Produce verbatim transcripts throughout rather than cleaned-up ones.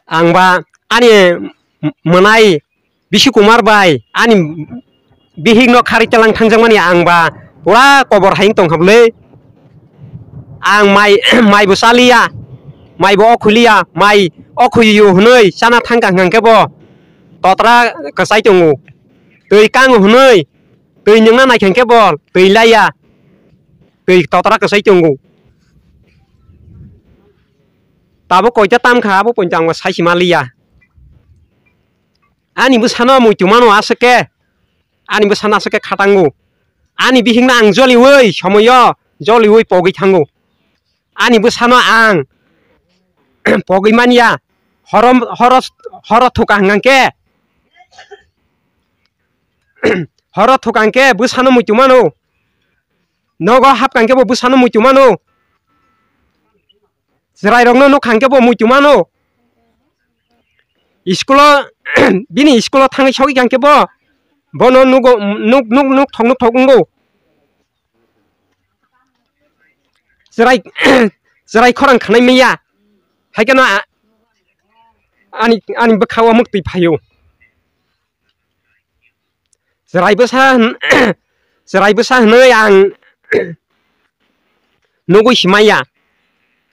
Ang ba ani mwnai Bisi Kumar bai ani bihik no kharwi talang thangjakmani ang ba pura kobor hai wng tong kha bwlwi. Ang mai, mai bo chaliya, mai bo okhuli ya, mai okhuli yo hwnwi chana thang kha hwnkhe bo totra kwchai tongo, twi kango hwnwi twi nwngna nai kha hwnkhe bo twi laiya, twi totra kwchai tongo. Tabuk koita tam kha abo poito ang bo sai si maliya. Ani bwsano muitu mano aswk khe, ani bwsano aswk khe khatango. Ani bihikno ang joliui somoyo joliui pogwi thango. Ani bwsano ang pogwi manya, horo, horo, horo thuka hwnkhe, horo thuka hwnkhe bwsano muitu mano. Nogo hapka hwnkhe bo bwsano muitu mano. Chwrairokno nukha hwnkhe bo muitu mano. Iskulo, bini iskulo thangwi sogwi kha hwnkhe bo, bono nugo, nuk, nuk, nukthok, nukthok wngo. Chwrai, chwrai khorang khanai manya. Hai kheno a-, ani, ani bwkhao mwktwi phaio. Chwrai bwsa hwn-, chwrai bwsa hwnwi ang nugwi si manya.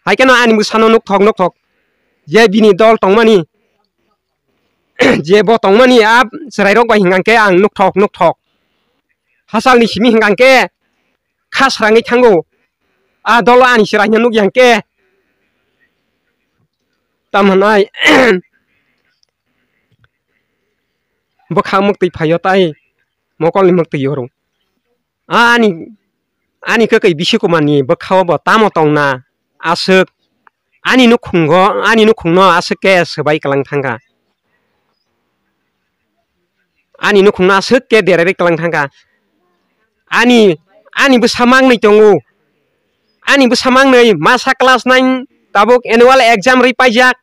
Hai kheno ani bwsano nukthok nukthok je bini dol tongmani, je bo tongmani a chwrairok bai hwnkha khe ang nukthok nukthok. Hachalni simi hwnkha khe kha srangwi thango. A dolo ani chwraino nukya hwnkhe tamo hwnai bwkha mwktwi phaio tai mokolni mwktwi oro. A ani, ani kwkwi Bisi Kumarni bwkhao bo tamo tongna aswk ani nukhungo, ani nukhungno aswk khe swbai kwlang thangkha. Ani nukhungno aswk khe derarwi kwlang thangkha. Ani, ani bwsa mangnwi tongo. Ani bwsa mangnwi masa class nine tabuk annual exam rwi paijak.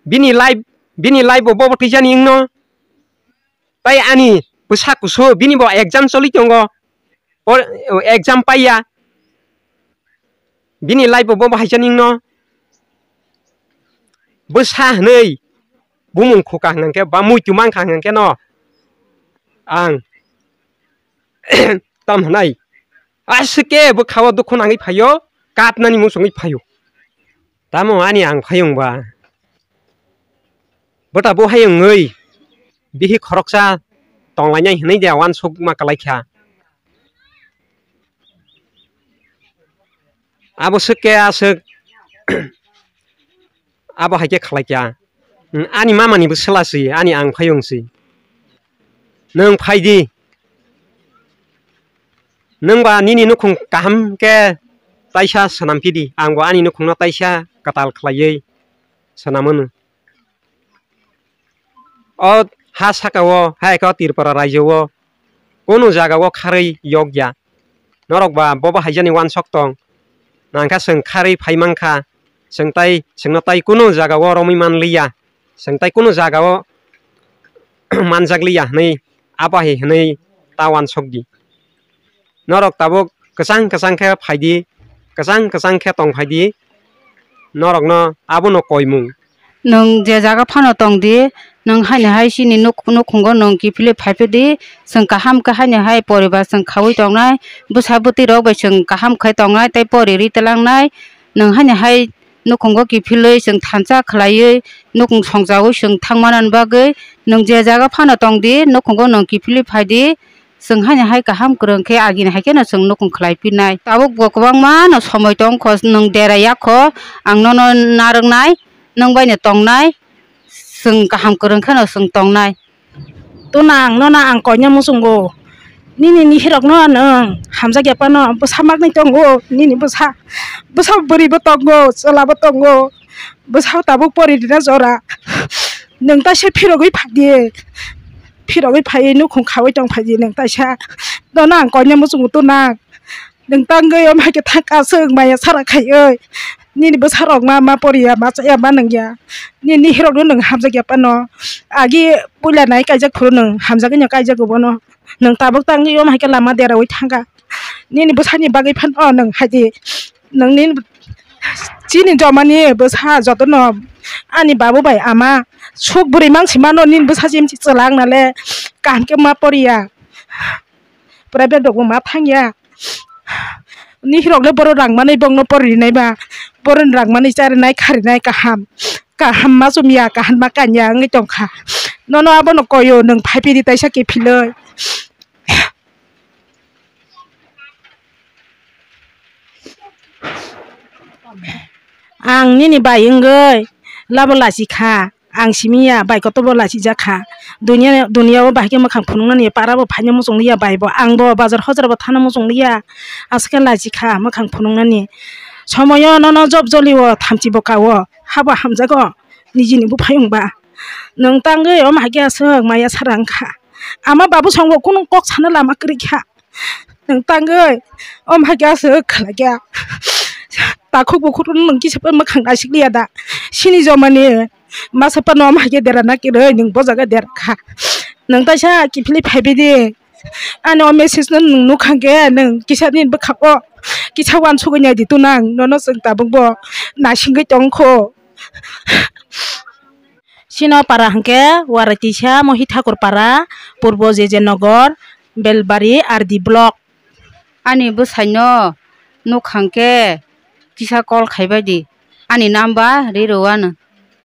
Bini life, bini life bo bobo twijani wngno. Tai ani bwsa kusu bini bo exam choli tongo. Por, exam paiya. Bini life bo bobo haisa ningno. Bwsa hwnwi bumung khuka hwnkhe ba muitu mankha hwnkhe no. Ang tam hwnai. Aswk khe bwkhao dukhu nangwi phaio, kapnani muchungwi phaio. Tamo ani ang phayung ba. Bwta bo hai wngwi bihi khoroksa tonglainai hwnwi de uansukma kwlaikha. Abo swk khe aswk abo hai khe khlaikha. Ani mamani bwsla si, ani ang phayung si. Nwng phai di. Nwng ba nini nukhung kaham khe taisa swnam phi di, ang bo ani nukhungno taisa kwtal khlaiwi swnam mano. O ha saka o, hai khe o Tripura rajyo o kunu jaga o kharwi yok ya. Norok ba bobo haijani uansuk tong. Nangkha chwng kharwi phai mankha, chwng tai, chwngno tai kunu jaga o romwi manliya, chwng tai kunu jaga o manjakliya hwnwi abo hai hwnwi ta uansuk di. Norok tabuk kwchang kwchang khe phai di, kwchang kwchang khe tong phai di, norokno abono koimung. Nwng je jaga phano tong di, nwng haini hai chini nuk-, nukhungo nwng kiphilwi phai phai di, chwng kaham khe haini hai poribar chwng khaui tongnai, bwsa bwtwi rok bai chwng kaham khai tongnai tei pori ri twlangnai, nwng haini hai nukhungo kiphilwi chwng thansa khlaiwi nukhung songchaui chwng thangmanani bagwi nwng je jaga phano tong di, nukhungo nwng kiphilwi phai di, chwng haini hai kaham kwrwng khe agini hai kheno chwng nukhung khlai phinai. Tabuk bo kwbangma no somoi tong kho, nwng dera ya kho, ang nono narwknai, nwng bai no tongnai, chwng kaham kwrwng kheno chwng tongnai. Tuna ang nono ang koina muchungo. Nini nihirokno nwng hamjakya phano bwsa maknwi tongo, nini bwsa, bwsa bwrwibo tongo, chwlabo tongo, bwsa tabuk pori rina jora. Nwng taisa phirogwi phai di, phirogwi phaiwi nukhung khaui tong phai di nwng taisa. Nono ang koina muchungo tuna. Nwng tangwi omo hai khe thang aswk maya sara khaiwi. Nini bwsarok ma, ma poriya, ma chaya, ma nungya. Nini nihirokno nwng hamjakya phano. Agi puila nai kaijak phuru nwng hamjagwino kaijago bono. Nwng tabuk tangwi omo hai khe lama deraui thangkha. Nini bwsani bagwi phano nwng hai di. Nwng nini Chini jomani bwsa jotono ani babu bai ama suk bwrwi mangsi mano, nini bwsa chimchi chwla wngna le kaham khe ma poriya. Private rokbo ma thangya. Nihirok le borok rang manwi bokno pori rinai ba, boroni rang manwi charinai kharinai kaham, kaham ma chumya, kaham ma kanya wngwi tongkha. Nono abono koyo, nwng phai phiri taisa kiphilwi. Ang nini bai wngwi labo lachi kha. Ang simi ya, bai kotor bo lachijak kha. Dunia, dunia o bahai khe mwkhang phunuknani para bo phaino muchung liya bai bo. Ang bo bazar hojar bo thana muchung liya. Aswk khe lachi kha mwkhang phunuknani. Somoyo nono job joli o thamchi bo ka o. Habo hamjago nijini buphayung ba. Nwng tangwi omo hai khe aswk maya sara wng kha. Ama babu song bo kunu kok sana lama kwrwi kha. Nwng tangwi omo hai khe aswk khlai kha. Takhuk bukhuk nwng kisa pha mwkhang naisik liya da. Sini jomani masa phano omo hai khe dera na kwrwi nwng bo jaga dera kha. Nwng taisa kiphilwi phaibai di. Ani o message no nwng nukha khe nwng kisa nini bwkha o kisa uansugwi nai di tunang nono chwng tabuk bo naisingwi tong kho. Sino para hwnkhe Waratisa, Mohithakur para, Purbo J J Nogor, Belbari, R D block. Ani bwsaino nukha khe kisa call khaibai di. Ani number ri rw anw.